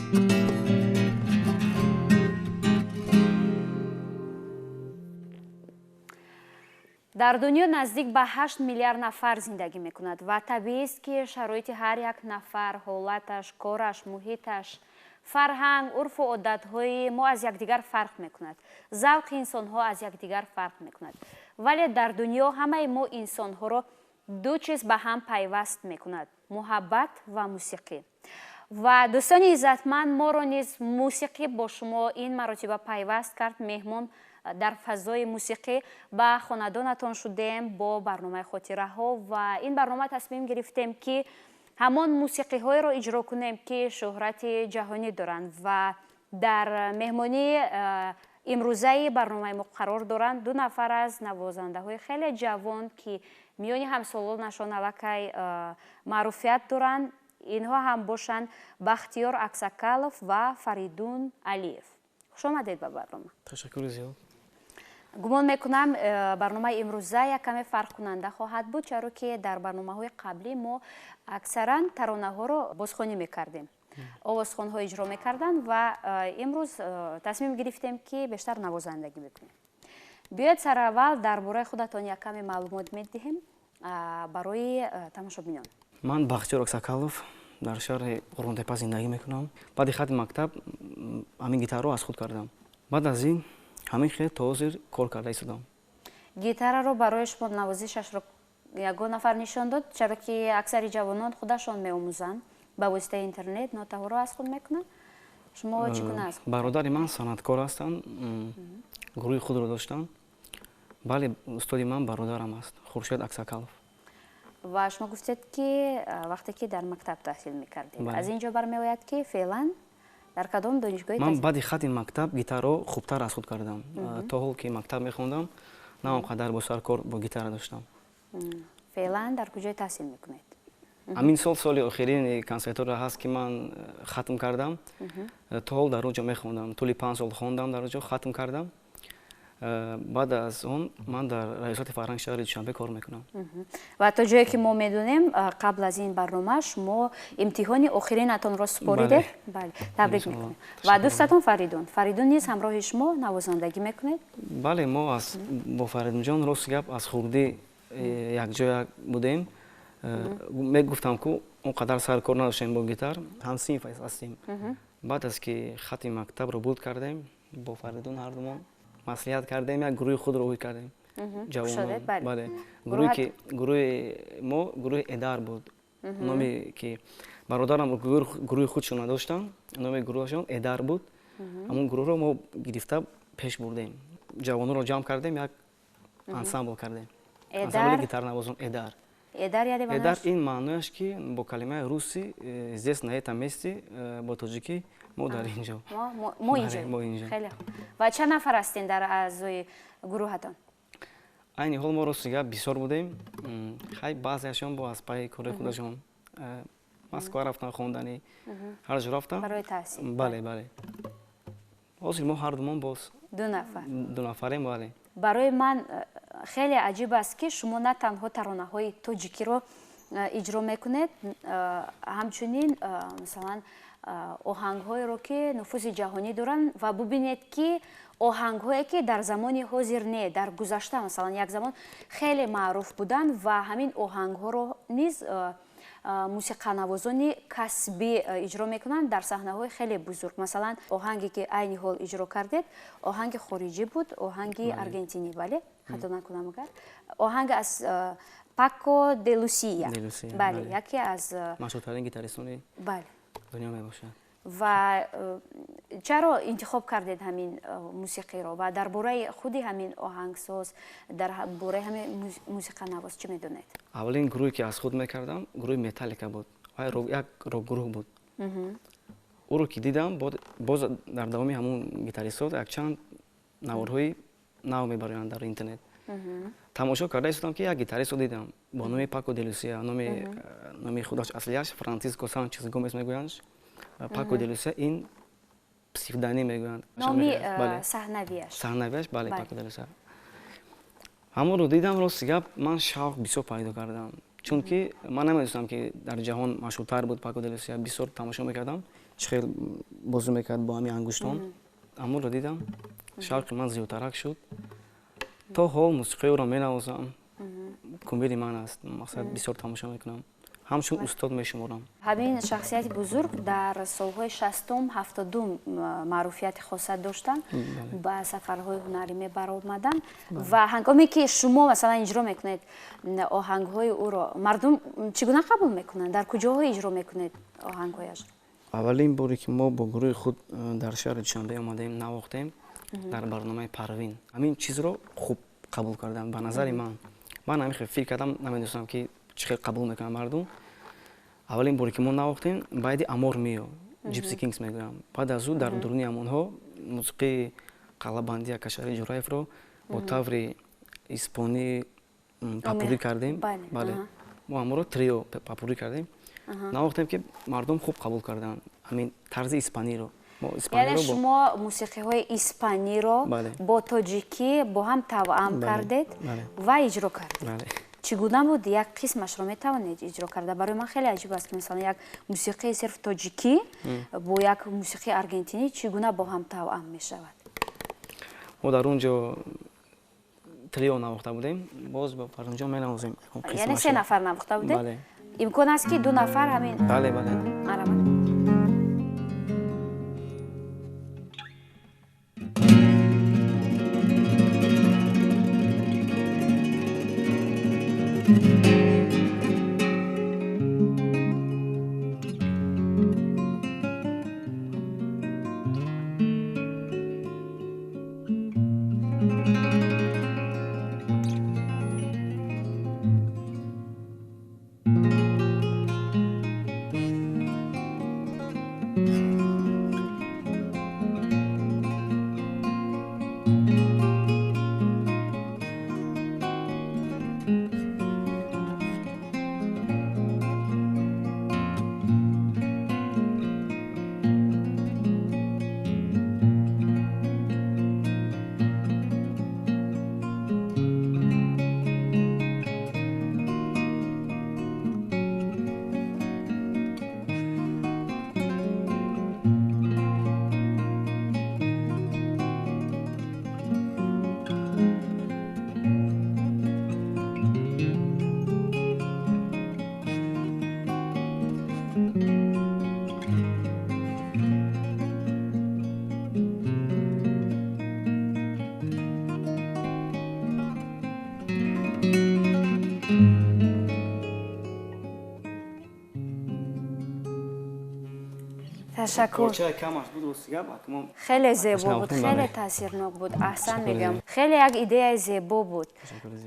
Дар дунё наздик ба 8 миллиард нафар зиндагӣ мекунад ва табиист, ки шароити ҳар як нафар, ҳолаташ, кораш, муҳиташ, фарҳанг, урфу одатҳои мо аз якдигар фарқ мекунад, завқи инсонҳо аз якдигар фарқ мекунад. Вале дар дунё ҳамаи мо инсонҳоро ду чиз ба ҳам пайваст мекунад: муҳаббат ва мусиқӣ. Ва дӯстони иззатманд, моро низ мусиқӣ бо шумо ин маротиба пайваст кард. Меҳмон дар фазои мусиқӣ ба хонадонатон шудем бо барномаи хотираҳо ва ин барнома тасмим гирифтем, ки ҳамон мусиқиҳоеро иҷро кунем, ки шӯҳрати ҷаҳонӣ доранд. Ва дар меҳмонии имрӯзаи барномаи мо қарор доранд ду нафар аз навозандаҳои хеле ҷавон, ки миёни ҳамсолонашон аллакай маъруфият доранд. Инҳо ҳам бошанд Бахтиёр Аксакалов ва Фаридун Алиев. Хушомадед ба барнома. Ташаккури зиёд. Гумон мекунам, барномаи имрӯза як каме фарқкунанда хоҳад буд, чаро ки дар барномаҳои қаблӣ мо аксаран таронаҳоро бозхонӣ мекардем, овозхонҳо иҷро мекарданд ва имрӯз тасмим гирифтем, ки бештар навозандагӣ мекунем. Биёед, сараввал дар бораи худатон як каме маълумот медиҳем барои тамошобинон. Ман Бахтиёр Аксакалов, дар шаҳри Қурғонтепа зиндагӣ мекунам. Баъди хатми мактаб ҳамин гитарро аз худ кардам. Баъд аз ин ҳамин хел то ҳозир кор карда истодам. Гитараро барои шумо навозишашро ягон нафар нишон дод? Чаро ки аксари ҷавонон худашон меомӯзанд, ба воситаи интернет нотаҳоро аз худ мекунанд. Шумо чӣ гуна аз худ? Бародари ман санъаткор ҳастанд, гурӯҳи худро доштанд. Бале, устоди ман бародарам аст, Хуршед Аксакалов. Ва шумо гуфтед, ки вақте ки дар мактаб таҳсил мекардед. Аз ин ҷо бармеояд, ки феълан дар кадом донишгоҳи Ман баъди хатми мактаб гитарро хубтар аз худ кардам. То ҳол ки мактаб мехондам, на он қадар бо саркор бо гитара доштам. Феълан дар куҷое таҳсил мекунед? Ҳамин сол соли охирини консерватория ҳаст, ки ман хатм кардам. То ҳол дар он ҷо мехондам. Тӯли 5 сол хондам дар он ҷо, хатм кардам. Баъд аз он ман дар раёсати фарҳанги шаҳри Душанбе кор мекунам. Ва то ҷое ки мо медонем, қабл аз ин барнома шумо имтиҳони охиринатонро супоридед. Бале, табрик мекунем. Ва дӯстатон Фаридун, Фаридун низ ҳамроҳи шумо навозандагӣ мекунед? Бале, мо аз бо Фаридунҷон, рости гап, аз хурдӣ якҷоя будем. Мегуфтам, ку он қадар сар кор надоштем бо гитар, ҳамсинф ҳастем. Баъд аз ки хатми мактабро буд кардем, бо Фаридун ҳардумон маслиҳат кардем, як гурӯҳи худро ҳуй кардем, ҷавонон. Бале, гурӯҳе ки гурӯҳи мо гурӯҳи Эдар буд. Номи ки бародарам гурӯҳи худшона доштанд, номи гурӯҳашон Эдар буд. Ҳамон гурӯҳро мо гирифта пеш бурдем, ҷавононро ҷамъ кардем, як ансамбл кардем, ансамбли гитарнавозон Эдар. Эдар яъне? Эдар ин маънояш ки бо калимаи руси «здесь, на этом месте», бо тоҷикӣ мо дар ин ҷо. Мо инҷо. Мо инҷо. Хеле хуб. Ва чанд нафар ҳастен дар аъзои гурӯҳатон? Айни ҳол мо, рости гап, бисёр будем. Хай, баъзеашон бо аз пайи кори худашон Москва рафтан, хонданӣ, ҳар ҷо рафтан. Барои таҳсил. Бале, ҳозир мо ҳардумон боз ду нафар. Ду нафарем, бале. Барои ман хеле аҷиб аст, ки шумо на танҳо таронаҳои тоҷикиро иҷро мекунед, ҳамчунин, масалан, оҳангҳоеро, ки нуфузи ҷаҳонӣ доранд. Ва бубинед, ки оҳангҳое, ки дар замони ҳозир не, дар гузашта, масалан, як замон хеле маъруф буданд ва ҳамин оҳангҳоро низ мусиқанавозони касбӣ иҷро мекунанд дар саҳнаҳои хеле бузург. Масалан, оҳанге ки айни ҳол иҷро кардед, оҳанги хориҷӣ буд, оҳанги аргентинӣ, бале, хато накунам агар, оҳанг аз Пако де Лусия, бале, яке аз машҳуртарин гитаристони дунё мебошад. Ва чаро интихоб кардед ҳамин мусиқиро ва дар бораи худи ҳамин оҳангсоз, дар бораи ҳамин мусиқанавоз чӣ медонед? Аввалин гурӯҳе ки аз худ мекардам, гурӯҳи Металлика буд. Як рок-гурӯҳ буд. Ӯро ки дидам, боз дар давоми ҳамун гитаристҳо якчанд наворҳои нав мебароянд дар интернет, тамошо карда истодам, ки як гитаристро дидам бо номи Пако де Лусия. Номи худаш аслияш Франсиско Санчес Гомес мегӯянд. Пако де Лусия ин псевдоним мегӯянд. Номи саҳнавиаш. Саҳнавиаш, бале, Пако де Лусия. Ҳамонро дидам, рости гап, ман шавқ бисёр пайдо кардам, чунки ман намедонистам, ки дар ҷаҳон машҳуртар буд Пако де Лусия. Бисёр тамошо мекардам. Чӣ хел бозӣ мекард бо ҳамин ангуштон, аморо дидам, шавқи ман зиёдтарак шуд. То ҳол мусиқии ӯро менавозам, кумири ман аст, мақсад бисёр тамошо мекунам, ҳамчун устод мешуморам. Ҳамин шахсияти бузург дар солҳои 60-ум, 70-ум маъруфияти хоса доштанд, ба сафарҳои ҳунарӣ мебаромаданд ва ҳангоме ки шумо масалан иҷро мекунед оҳангҳои ӯро, мардум чӣ гуна қабул мекунанд? Дар куҷоҳо иҷро мекунед оҳангҳояшро? Аввалин боре ки мо бо гурӯҳи худ дар шаҳри Душанбе омадаем, навохтем дар барномаи Парвин. Ҳамин чизро хуб қабул кардам. Ба назари ман, ман ҳамин хел фикр кардам, намедонистам ки чӣ хел қабул мекунанд мардум. Аввалин боре ки мо навохтем, баъди Амор Мио, Ҷипси Кингс мегӯям, баъд аз ӯ дар дуруни ҳамонҳо мусиқии қалабандии Акашариф Ҷураевро бо таври испонӣ папурӣ кардем. Бале, мо ҳамонро трио папурӣ кардем, навохтем, ки мардум хуб қабул карданд ҳамин тарзи испаниро. Яъне шумо мусиқиҳои испаниро бо тоҷикӣ бо ҳам тавъам кардед ва иҷро кардед. Чӣ гуна буд? Як қисмашро метавонед иҷро карда? Барои ман хеле аҷиб аст, ки масалан як мусиқии сирф тоҷикӣ бо як мусиқии аргентинӣ чӣ гуна бо ҳам тавъам мешавад? Мо дар он ҷо трио навохта будем, боз бо Фаррунҷон менавозем. Яъне се нафар навохта будед? Имкон аст, ки ду нафар ҳамин? Бале, бале. Марҳамат. Ташаккур. Хеле зебо буд, хеле таъсирнок буд. Аҳсан мегӯям. Хеле як идеяи зебо буд.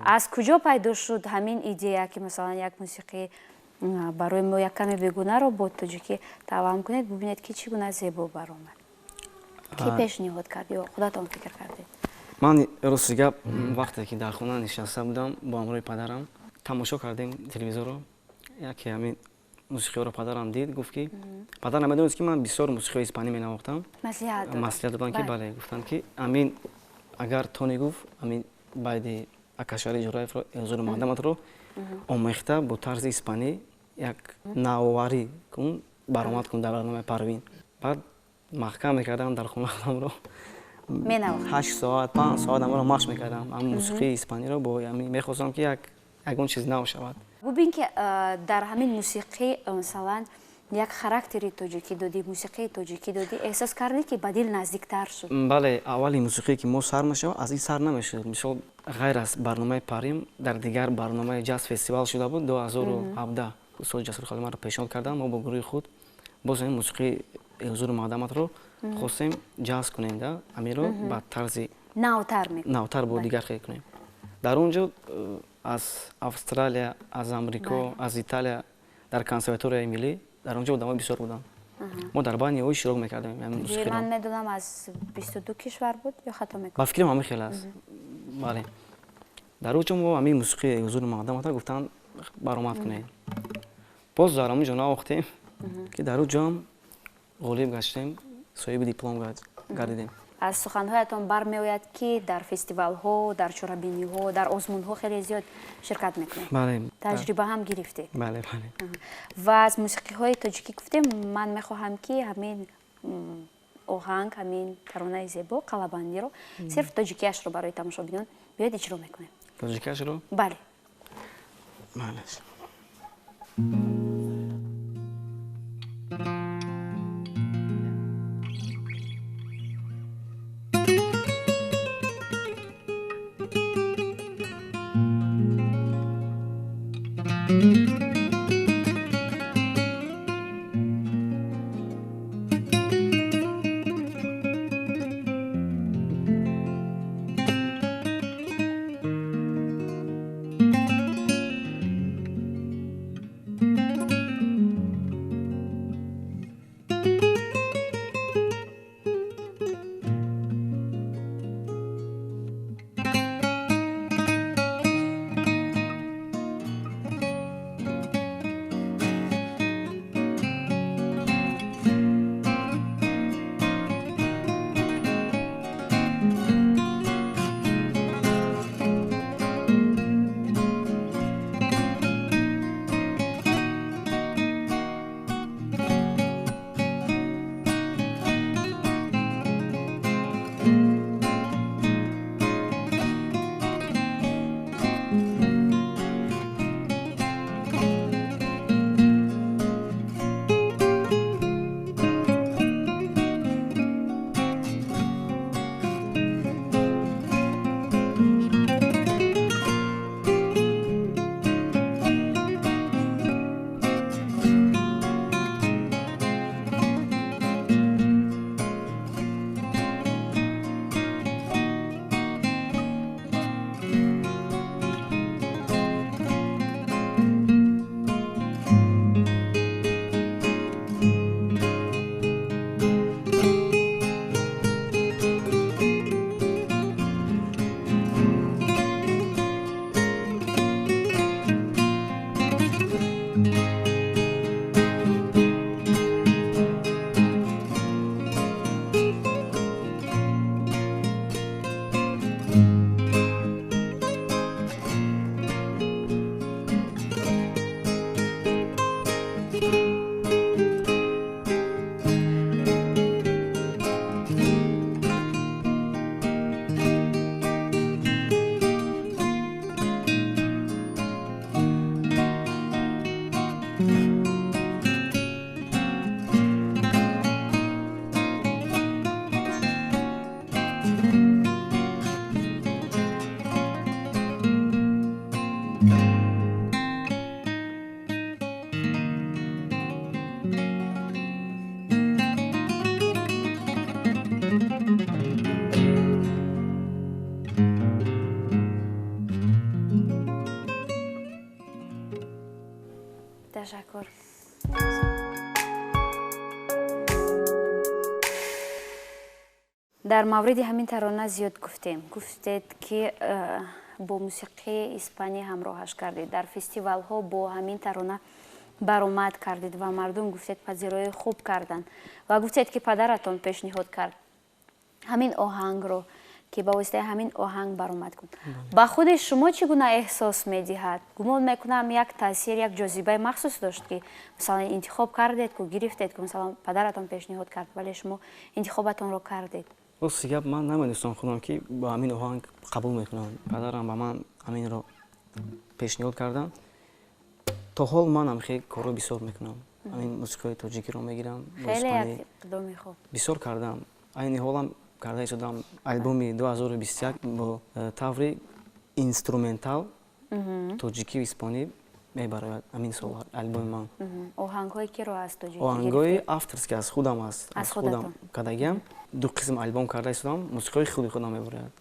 Аз куҷо пайдо шуд ҳамин идея, ки масалан як мусиқӣ барои мо як каме бегунаро бо тоҷикӣ тавъам кунед, бубинед, ки чӣ гуна зебо баромад? Ки пешниҳод кард ё худатон фикр кардед? Ман, рости гап, вақте ки дар хона нишаста будам бо ҳамроҳи падарам, тамошо кардем телевизорро, яке ҳамин мусиқиҳоро падарам дид, гуфт, ки падарам медонист, ки ман бисёр мусиқиҳои испанӣ менавохтам, маслиҳат доданд, ки бале, гуфтанд, ки амин агар тони, гуфт, амин байди Акашари Ҷураевро ҳузури муқаддаматро омехта бо тарзи испанӣ як навоварӣ кун, баромад кун дар барномаи Парвин. Баъд маҳкам мекардам дар хона худамро, 8 соат, 5 соат амро машқ мекардам ҳам мусиқии испаниро бо мехостам, ки ягон чиз нав шавад. Бубин, ки дар ҳамин мусиқӣ масалан як характери тоҷикӣ додӣ, мусиқии тоҷикӣ додӣ, эҳсос кардӣ, ки ба дил наздиктар шуд? Бале, аввали мусиқие ки мо сар мешавад, аз ин сар намешуд. Мисол, ғайр аз барномаи Парвин, дар дигар барномаи ҷаз фестивал шуда буд 2017, устод Ҷасур Халимаро пешниҳод кардам. Мо бо гурӯҳи худ боз ҳамин мусиқии ҳузури муқаддаматро хостем ҷаз кунем да, амиро ба тарзи навтар. Навтар, бо дигар хел кунем. Дар он ҷо аз Австралия, аз Амрико, аз Италия, дар консерваторияи миллӣ дар он ҷо одамои бисёр буданд, мо дар байни ӯ иштирок мекардем. Ман медонам, аз 22 кишвар буд ё хато мекунам? Ба фикрам, ҳамин хел аст, бале. Дар он ҷо мо ҳамин мусиқии ҳузури муқаддамата гуфтанд, баромад кунем. Боз дар ҳамин ҷо навохтем, ки дар он ҷоам ғолиб гаштем, соҳиби диплом гардидем. Аз суханҳоятон бармеояд, ки дар фестивалҳо, дар чорабиниҳо, дар озмунҳо хеле зиёд ширкат мекунед. Бале. Таҷриба ҳам гирифтед. Бале, бале. Ва аз мусиқиҳои тоҷикӣ гуфтем, ман мехоҳам, ки ҳамин оҳанг, ҳамин таронаи зебо, Қалабандиро, сирф тоҷикиашро барои тамошобинон биёед иҷро мекунем. Тоҷикиашро? Бале. Малеш. Ташаккур. Дар мавриди ҳамин тарона зиёд гуфтем. Гуфтед, ки бо мусиқии испанӣ ҳамроҳаш кардед, дар фестивалҳо бо ҳамин тарона баромад кардед ва мардум, гуфтед, пазирои хуб карданд ва гуфтед, ки падаратон пешниҳод кард ҳамин оҳангро, ки ба воситаи ҳамин оҳанг баромад кун. Ба худи шумо чӣ гуна эҳсос медиҳад? Гумон мекунам, як таъсир, як ҷозибаи махсус дошт, ки масалан интихоб кардед ку, гирифтед ку, масалан падаратон пешниҳод кард, вале шумо интихобатонро кардед. Рости гап, ман намедонистам худам, ки ба ҳамин оҳанг қабул мекунам. Падарам ба ман ҳаминро пешниҳод карданд. То ҳол манам хеле корро бисёр мекунам, ҳамин мусиқиҳои тоҷикиро мегирам. Хеле як иқдоми хуб. Бисёр кардам, айни ҳолам карда истодам. Альбоми 2021 бо таври инструментал, тоҷикию испонӣ мебарояд ҳамин сол альбоми ман. Оҳангҳои киро аз тоҷикӣ? Оҳангҳои авторский аз худам аст, аз худам кардагиам. Ду қисм альбом карда истодам, мусиқиҳои худи худам мебарояд.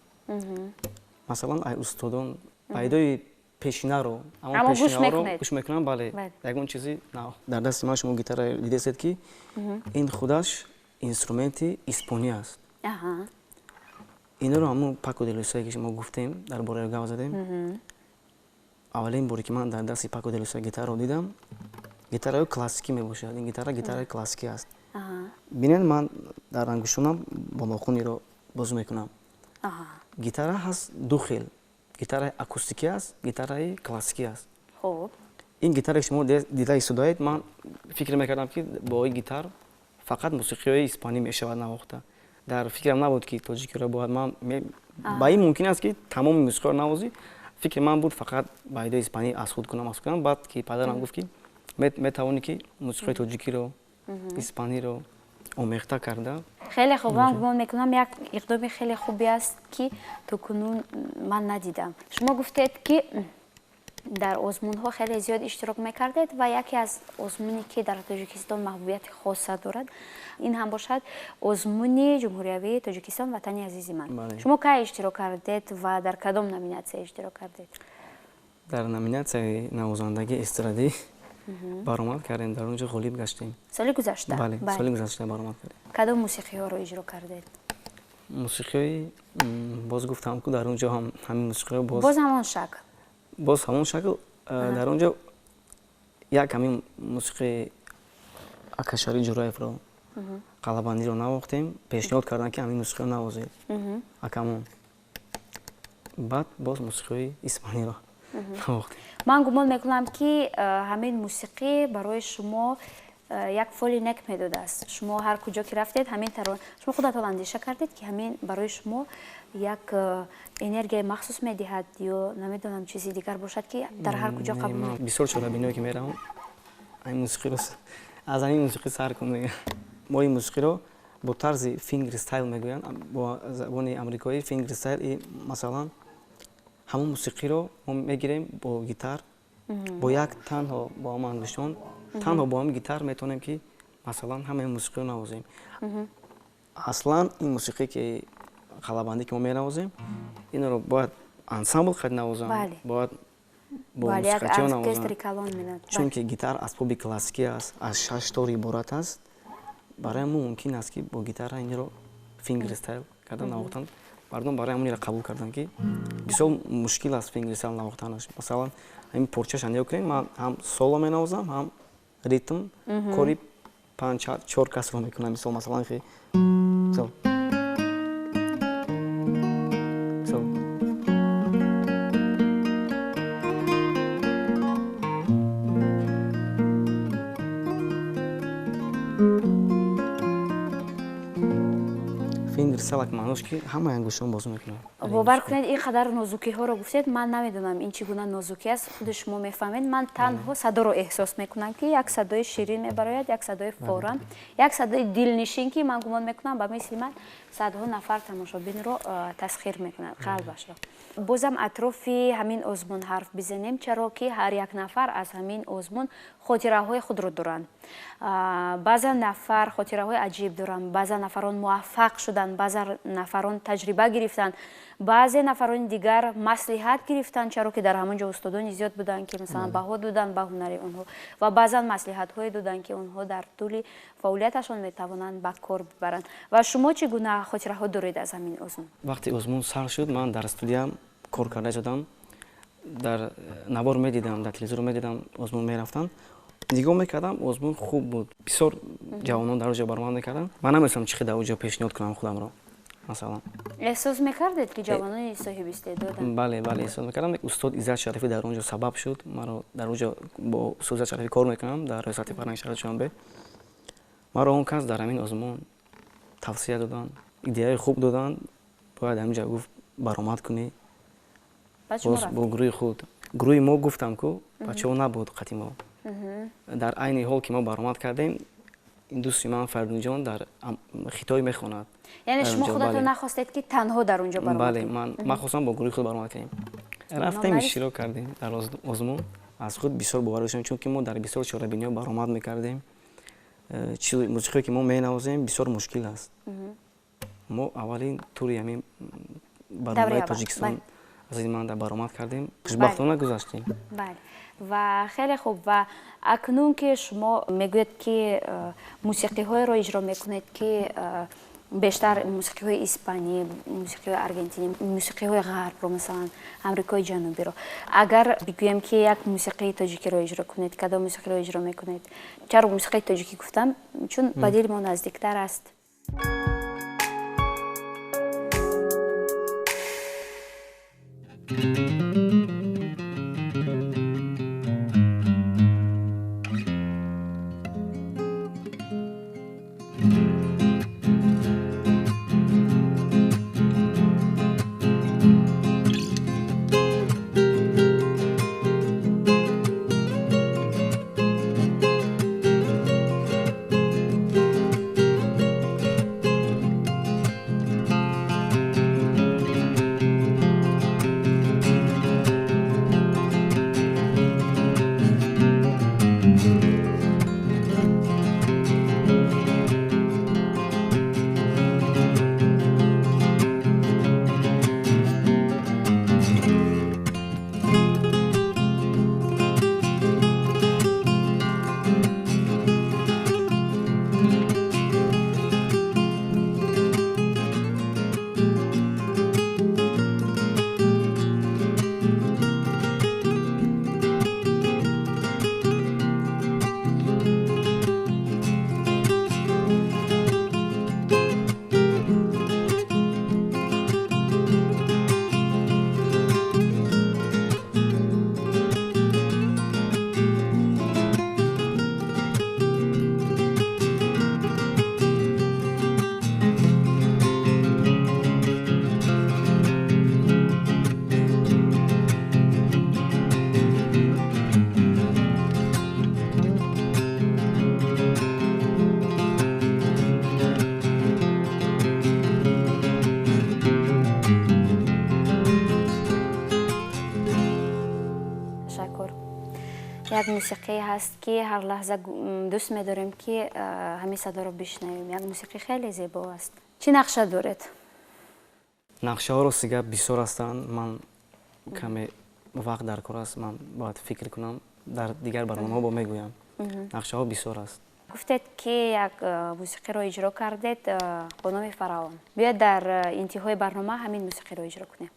Масалан, ай устодон пайдои пешинаро, ҳамон пешинаро гӯш мекунам, бале, ягон чизи нав. Дар дасти ман шумо гитара дидестед, ки ин худаш инструменти испонӣ аст. Инро ҳамун Пако де Люсия, ки шумо гуфтем, дар бораи гап задем. Аввалин боре, ки ман дар дасти Пако де Люсия гитарро дидам, гитараи классикӣ мебошад. Ин гитара гитараи классикӣ аст. Бинед, ман дар ангуштонам бо нохун иро бозӣ мекунам. Гитара ҳаст ду хел: гитараи акустикӣ аст, гитараи классикӣ аст. Ин гитаре ки шумо дида истодаед, ман фикр мекардам, ки бо ин гитар фақат мусиқиҳои испанӣ мешавад навохта. Дар фикрам набуд, ки тоҷикиро бояд ман ба ин мумкин аст, ки тамоми мусиқиҳоро навозӣ. Фикри ман буд, фақат ба идои испанӣ аз худ кунам, аз худ кунам. Баъд ки падарам гуфт, ки метавонӣ, ки мусиқиҳои тоҷикиро, испаниро омехта карда. Хеле хуб. Ман гумон мекунам, як иқдоми хеле хубе аст, ки то кунун ман надидам. Шумо гуфтед, ки дар озмунҳо хеле зиёд иштирок мекардед ва яке аз озмуне, ки дар Тоҷикистон маҳбубияти хоса дорад, ин ҳам бошад озмуни ҷумҳуриявии Тоҷикистон «Ватани азизи ман». Шумо кай иштирок кардед ва дар кадом номинатсия иштирок кардед? Дар номинатсияи навозандагии эстрадӣ баромад кардем, дар он ҷо ғолиб гаштем. Соли гузашта? Бале, соли гузашта баромад кардем. Кадом мусиқиҳоро иҷро кардед? Мусиқиҳои, боз гуфтам ку, дар он ҷо ҳам ҳамин мусиқиҳо боз. Боз ҳамон шакл? Боз ҳамон шакл. Дар он ҷо як ҳамин мусиқии Акашари Ҷураевро, қалабандиро навохтем. Пешниҳод карданд, ки ҳамин мусиқиро навозед, акамон. Баъд боз мусиқиҳои испаниро навохтем. Ман гумон мекунам, ки ҳамин мусиқӣ барои шумо як фоли нек медодааст. Шумо ҳар куҷо ки рафтед, ҳамин тарона, шумо худатон андеша кардед, ки ҳамин барои шумо як энергияи махсус медиҳад ё намедонам, чизи дигар бошад, ки дар ҳар куҷо қабул. Бисёр чорабиниҳое ки меравам, ҳамин мусиқиро, аз ҳамин мусиқӣ сар кун мегӯям. Мо ин мусиқиро бо тарзи finger style мегӯянд, бо забони амрикоӣ finger style. Масалан, ҳамон мусиқиро мо мегирем бо гитар, бо як танҳо бо ҳамон ангуштон, танҳо бо ҳамин гитар метавонем, ки масалан ҳамаи мусиқиро навозем. Аслан ин мусиқие ки қалабандӣ ки мо менавозем, инро бояд ансамбл қад навозанд, бояд бо мусиқачиҳо навозанд, чунки гитар асбоби классикӣ аст, аз шаш тор иборат аст. Барои мо мумкин аст, ки бо гитара инро finger style карда навохтан. Мардум барои ҳамонро қабул карданд, ки бисёр мушкил аст finger style навохтанаш. Масалан, ҳамин порчаша нигоҳ кунед, ман ҳам соло менавозам, ҳам ритм кори панҷ чор касро мекунам. Мисол, масалан, мисол, мисол, finger style маънош, ки ҳамаи ангуштон бозӣ мекунад. Бовар кунед, ин қадар нозукиҳоро гуфтед, ман намедонам, ин чӣ гуна нозукӣ аст, худи шумо мефаҳмед. Ман танҳо садоро эҳсос мекунам, ки як садои ширин мебарояд, як садои форам, як садои дилнишин, ки ман гумон мекунам, ба мисли ман садҳо нафар тамошобинро тасхир мекунад, қалбашро. Бозам атрофи ҳамин озмун ҳарф бизанем, чаро ки ҳар як нафар аз ҳамин озмун хотираҳои худро доранд. Баъзан нафар хотираҳои аҷиб доранд, баъзан нафарон муваффақ шуданд, баъзан нафарон таҷриба гирифтанд, баъзе нафарони дигар маслиҳат гирифтанд, чаро ки дар ҳамон ҷо устодони зиёд буданд, ки масалан баҳо доданд ба ҳунари онҳо ва баъзан маслиҳатҳое доданд, ки онҳо дар тӯли фаъолияташон метавонанд ба кор бибаранд. Ва шумо чӣ гуна хотираҳо доред аз ҳамин озмун? Вақте озмун сар шуд, ман дар студиям кор карда шудам, дар навор медидам, дар телевизор медидам, озмун мерафтанд, нигоҳ мекардам. Озмун хуб буд, бисёр ҷавонон дар оҷо баромад мекарданд. Ман намедонистам, чӣ хел дар оҷо пешниҳод кунам худамро, масалан. Эҳсос мекардед, ки ҷавонони соҳиби истеъдоданд? Бале, бале, эҳсос мекардам. Устод Иззат Шарифӣ дар он ҷо сабаб шуд маро. Дар он ҷо бо устод Иззат Шарифӣ кор мекунам дар Раёсати фарҳанги шаҳри Душанбе. Маро он кас дар ҳамин озмун тавсия доданд, идеяи хуб доданд. Бояд ҳамин ҷо, гуфт, баромад кунӣ бо гурӯҳи худ. Гурӯҳи мо, гуфтам ку, бачаҳо набуд қати мо. Дар айни ҳол ки мо баромад кардем, ин дӯсти ман Фаридунҷон дар Хитой мехонад. Яъне шумо худатон нахостед, ки танҳо дар он ҷо баромад? Бале, ман хостам бо гурӯҳи худ баромад кунем. Рафтем, иштирок кардем дар озмун. Аз худ бисёр бовар доштем, чунки мо дар бисёр чорабиниҳо баромад мекардем. Мусиқие ки мо менавозем, бисёр мушкил аст. Мо аввалин тури ҳамин барномаи «Тоҷикистон азизи ман» дар баромад кардем, хушбахтона гузаштем. Бале, ва хеле хуб. Ва акнун ки шумо мегӯед, ки мусиқиҳоеро иҷро мекунед, ки бештар мусиқиҳои испанӣ, мусиқиҳои аргентинӣ, мусиқиҳои ғарбро, масалан Амрикои Ҷанубиро, агар бигӯем, ки як мусиқии тоҷикиро иҷро кунед, кадом мусиқиро иҷро мекунед? Чаро мусиқии тоҷикӣ гуфтам? Чун ба дили мо наздиктар аст. Як мусиқӣ ҳаст, ки ҳар лаҳза дӯст медорем, ки ҳамин садоро бишнавем. Як мусиқӣ хеле зебо аст. Чӣ нақша доред? Нақшаҳо рости гап бисёр ҳастанд. Ман каме вақт дар кор аст, ман бояд фикр кунам, дар дигар барномаҳо бо мегӯям. Нақшаҳо бисёр аст. Гуфтед, ки як мусиқиро иҷро кардед бо номи Фараон. Биёед дар интиҳои барнома ҳамин мусиқиро иҷро кунем.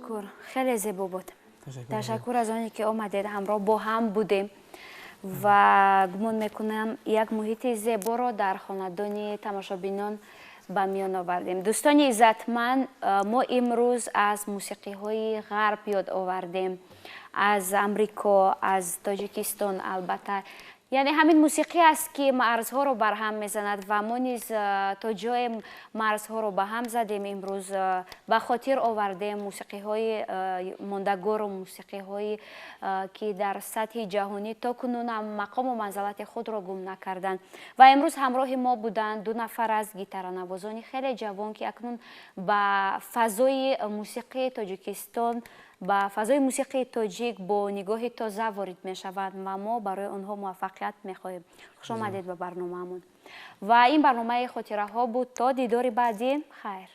Ташаккур, хеле зебо буд. Ташаккур аз оне ки омадед, ҳамроҳ бо ҳам будем ва гумон мекунам, як муҳити зеборо дар хонадони тамошобинон ба миён овардем. Дӯстони иззатманд, мо имрӯз аз мусиқиҳои ғарб ёд овардем, аз Амрико, аз Тоҷикистон. Албатта, яъне ҳамин мусиқӣ аст, ки марзҳоро барҳам мезанад, ва мо низ то ҷое марзҳоро ба ҳам задем. Имрӯз ба хотир овардем мусиқиҳои мондагору мусиқиҳое, ки дар сатҳи ҷаҳонӣ то кунунам мақому манзалати худро гум накарданд. Ва имрӯз ҳамроҳи мо буданд ду нафар аз гитаранавозони хеле ҷавон, ки акнун ба фазои мусиқии Тоҷикистон, ба фазои мусиқии тоҷик бо нигоҳи тоза ворид мешаванд, ва мо барои онҳо муваффақият мехоҳем. Хуш омадед ба барномаамон. Ва ин барномаи «Хотираҳо» буд. То дидори баъдӣ, хайр.